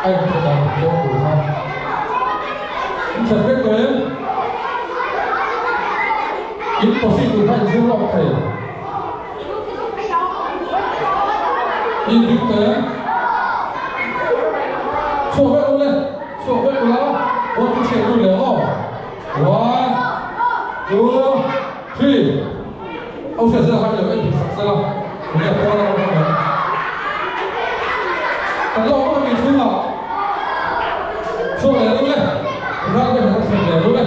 A inthawh dan dawn tur kha. In that vek tawh em? In posi tur kha in zir lawk thei. In dik tawh em? Chhuak vek ule, chhuak vek ula, one two three lut leh aw. One, two, three. Au hriat zela kha i lo en dik sak zela, tunge pawn a awm ang em? Kan la awm ang inchhungah chhuak leh lut e, ral te kan thlen leh lut e.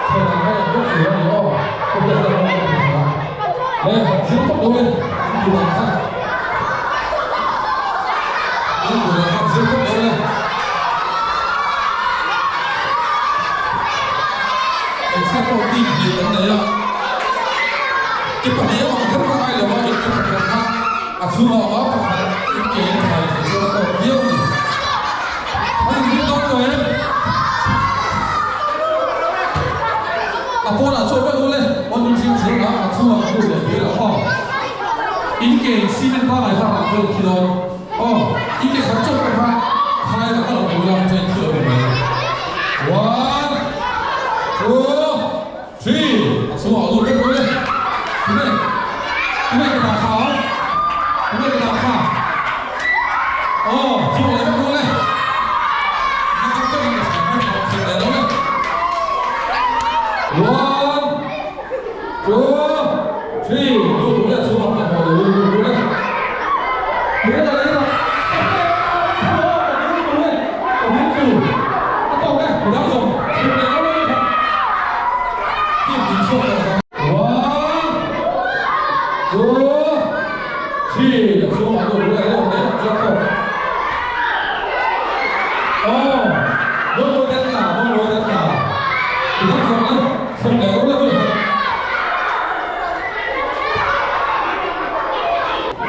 Thlen ang kha en vek tur a ni aw, au hriat zela kha en dik sak a. Le, zir tawp lo e, in duh ang kha. In duh ang kha zir tawp lo e. Hmeichhia pawh team hnih kan nei a, ke pahnih a awm kher kha ngai lo a, in ke pakhat kha a chhungah a awm a, pakhat in ke in thai thei chuan a tawk viau a ni. An inzir dawn tawh em? A pawnah chuan vek ule, one two three zir a, a chhungah ka lut leh zel ang aw. In ke in cement pangngai kha ah chuan in thi dawn. Aw, in ke khat chauh pawh kha thai tak a lo ni ula chuan in thi lo ni mai. One, two, three, a chhungah a lut vek ule. Tunge, tunge ka dah kha ang? Tunge ka dah kha? Aw, chhuak leh vek ule. Na tak takin ka chhan vek tawh thei leh lo le. One, two, three, lut ule chhungah ka hmuh lo lut ule.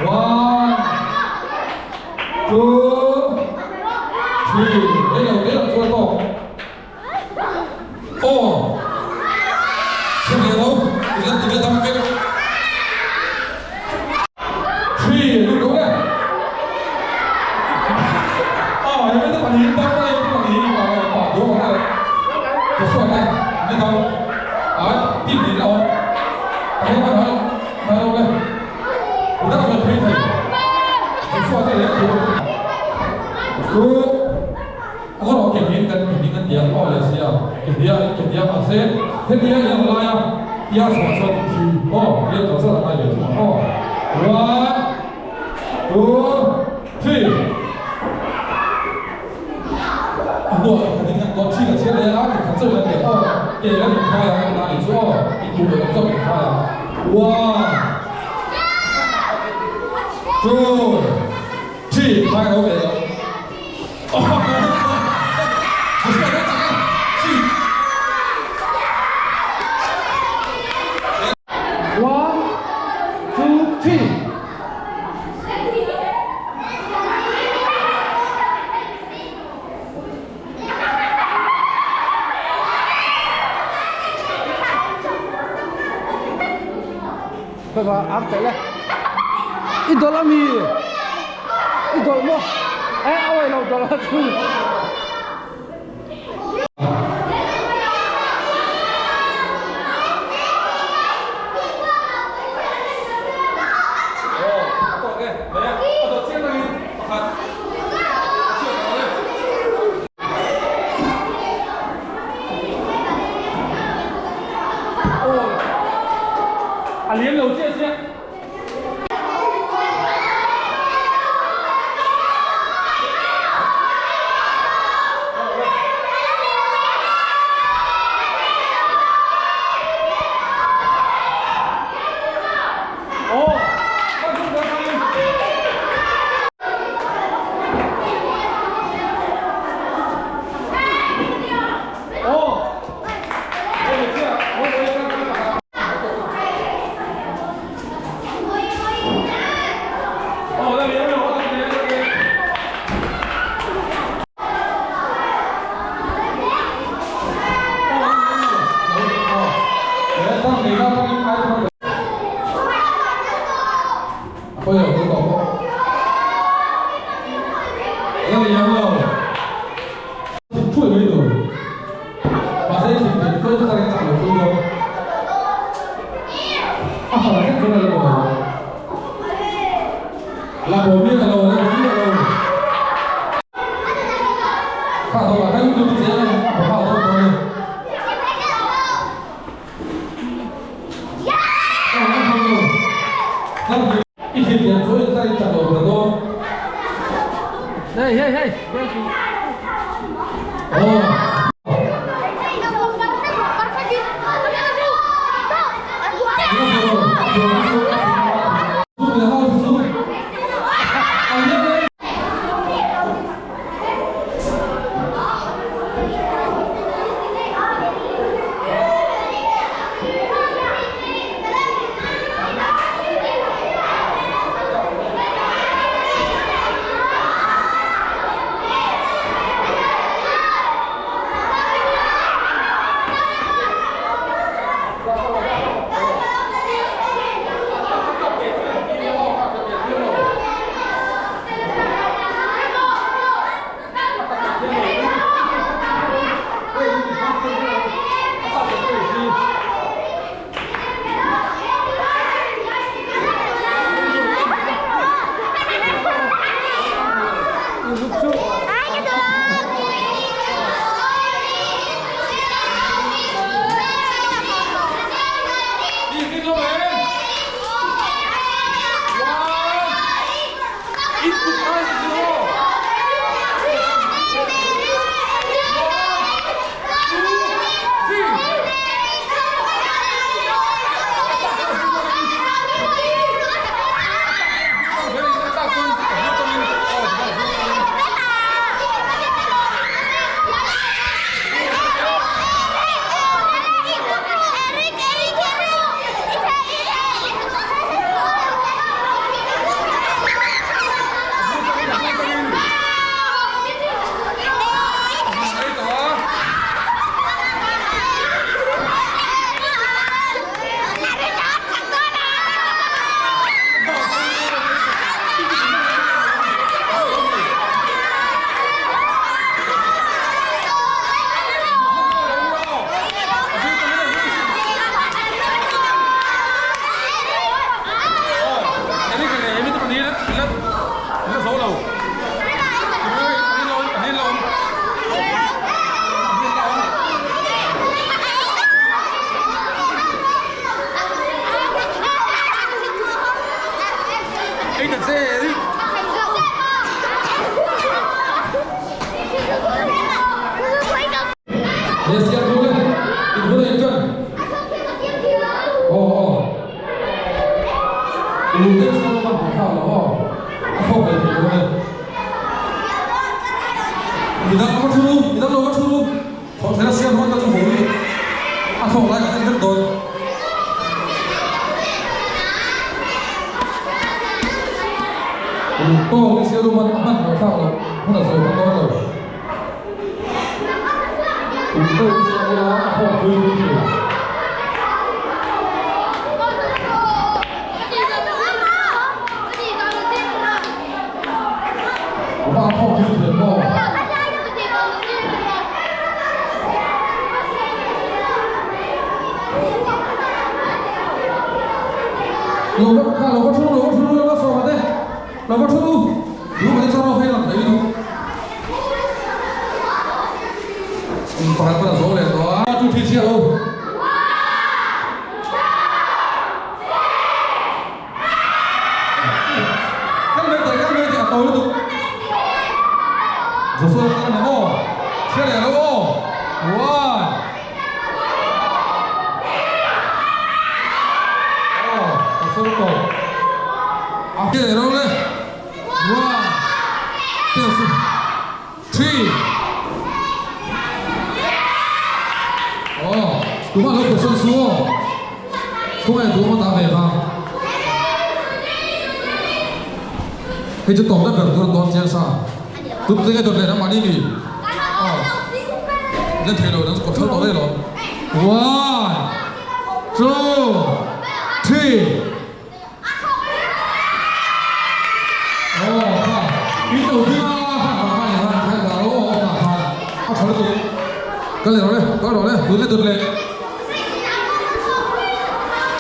One, two, three. Rei lo te lang chuan tawk. Aw. Chhun leh lo. I la ti ve dam vek. Three, lut lo le. Aw, he mite pahnih dam lai te pahnih pa duh ang le. Joshua te, ni dam. Ai, team nih la awm. A hei hman hal. Hman lo le. Midang a sawi phei thei. Joshua te leh tur chu a kawr awm ke hnih kan ke hnih kan ti a aw leh sia ke hnih a ke hnih a mahse hetia i ang laia tia chhuah chuan thi aw tia tawh zat a ngai ve thung ang aw one two three a hnuah ke khat in kan dawt thin a chhiat leh a ke khat chauh kan ti aw ke kan inkhai ang kan ni chu aw in duh leh chauh inkhai ang one two three khai lo leh lo One, two, three. Khoi áp chạy lên. I dol ami. I dol mo. Eh, oi lo dol a chu. A liam lo chiah chiah. La bo miah lo, la bo miah lo. Kha dawrah khan lut zel a, a bawhah dawn dawn a ni. Aw, a hmu lo. Tlar hnih i hlim lian chu in tlar in tlar lo ber dawn. Hey, hey, hey. Aw.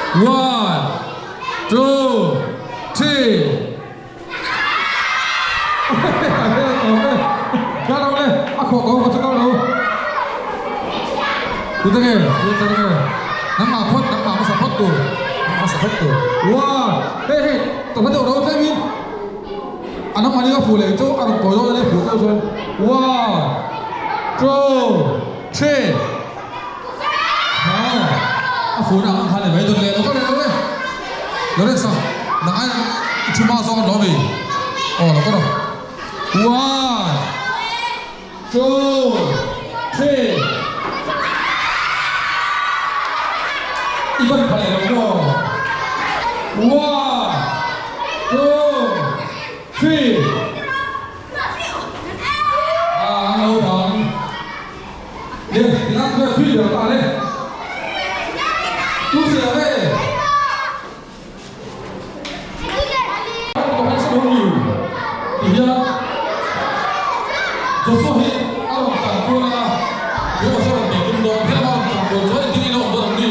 One, two, three. phawh ko ka chakal lo. Tute nge? Tute nge? Nangmah phawt, nangmah hmasa phawt tur. Nangmah hmasa phawt tur. One, hei hei, tawlhna deuh ro tlem in. A nangmah ni ka fuh leh chu a rawn tawi dawn a nia fuh chauh chuan. One, two, three. Hau, a fuhna ang ang khan ni mai dawn le. Lo kal leh lo le. Lawrence-a, nang ai i thu hma zawk an lo mi. Aw, lo kal rawh. One, two, three. I ban pha leh lo maw? One, two, three. Ah, an lo bang. Le, tinga khawi thui ber ta le. Tu se lo e. Joshua hi a rawn tlan kual a, Joshua rawn tih tum dawn, helama rawn tlan kual chuan engtin in a awm dawn ang ni?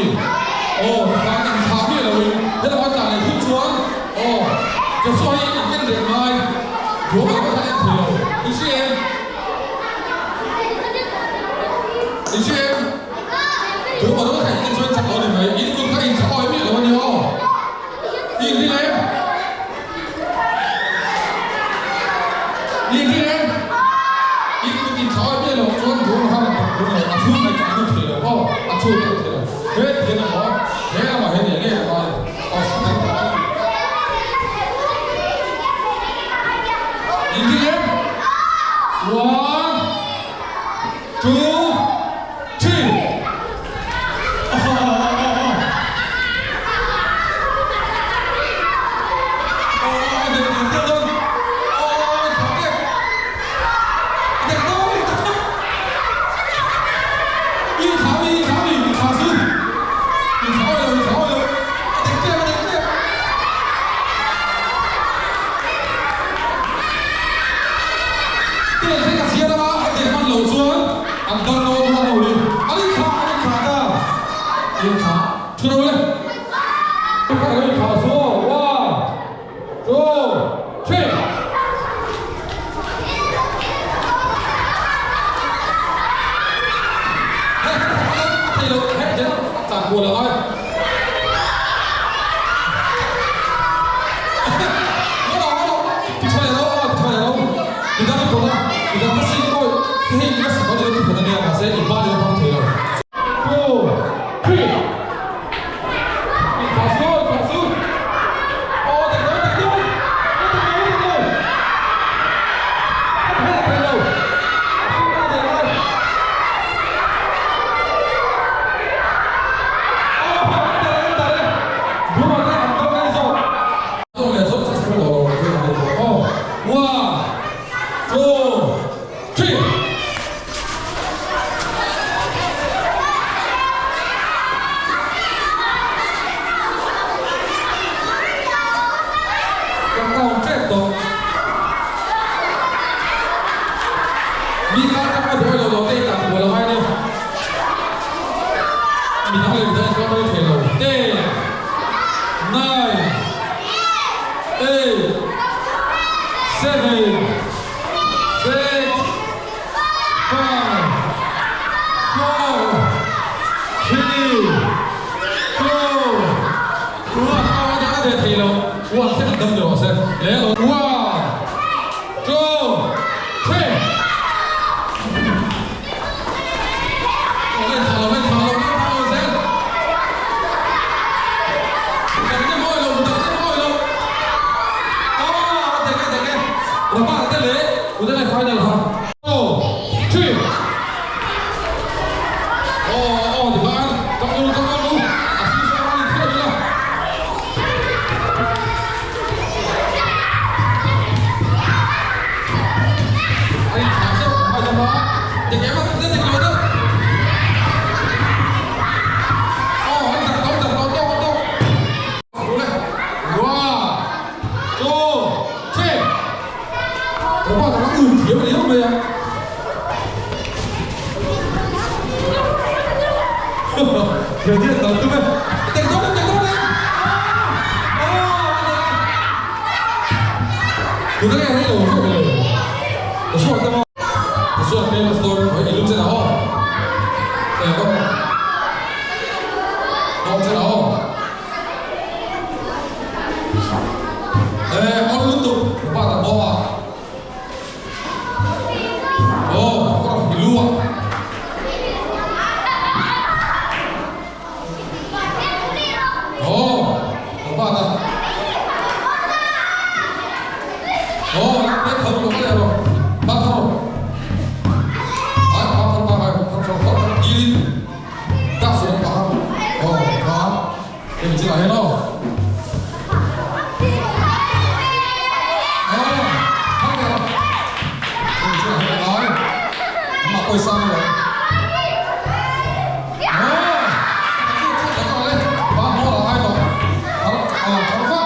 Aw, tikhan inthlah miah loin helama tlan leh thut chuan aw, Joshua hi an en reng ngai, Joshua kha en thei lo, i hria em? I hria em? Chu a rawn theih te chuan chak lo ni mai, in kut kha in tha awi miah lo a nia aw. I inri em? I inri em? In kut in tha awi miah lo chuan ruang kha rawn thawk dawn lo, a chhung mai chu a lut thei lo aw, a chhung a lut thei lo. He tihian a maw? He lamah hian eng nge a ngai? Aw, sum tam tak a ni. I inri em? One. Two, three. An dal dawn kha ho hi an inthlah an inthlah ta inthlah thu lo le. Kha lo inthlah chu one two three. Hei a thei lo hei hian a tlan kual a ngai. Eight, seven, six, five, four, three, two, one. Aw, a deh thei lo. One thleng an dam ni rawh se. Le lo. One, two, three. Aw, en thla lo, en thla lo, en thla lo zel. Dang te mawi lo, dang te mawi lo. Aw, a dek e, dek e. Rama te leh Udanai final kha. Aw, three. Aw, aw, tikhan ka ul, ka ul u. A sir sir a ni thil a ni la. A inthlah zeuh a dam a, dik em a, dik lo deuh. Aw, an darh tawh, an darh tawh, tawk a tawk. Rule, one, two, three. Ka pa ka ul thiam riau mai a. Thiam hian dal tum e. Tek dawn em, tek dawn em. Tuna nge rei lo zawk le. Ka suak ta maw. Ka suak hmel a story. Pek tho lo kal rawh. Ba tho. Ai pa pa pa pa tho tho ilin ta su pa. Oh, pa. Em chi la he no. Oh, thang le rawh. Em chi la he ai. Ma koi sang lo. Oh, chi chi la le. Ba mo la ai to. Thar ah thar fa.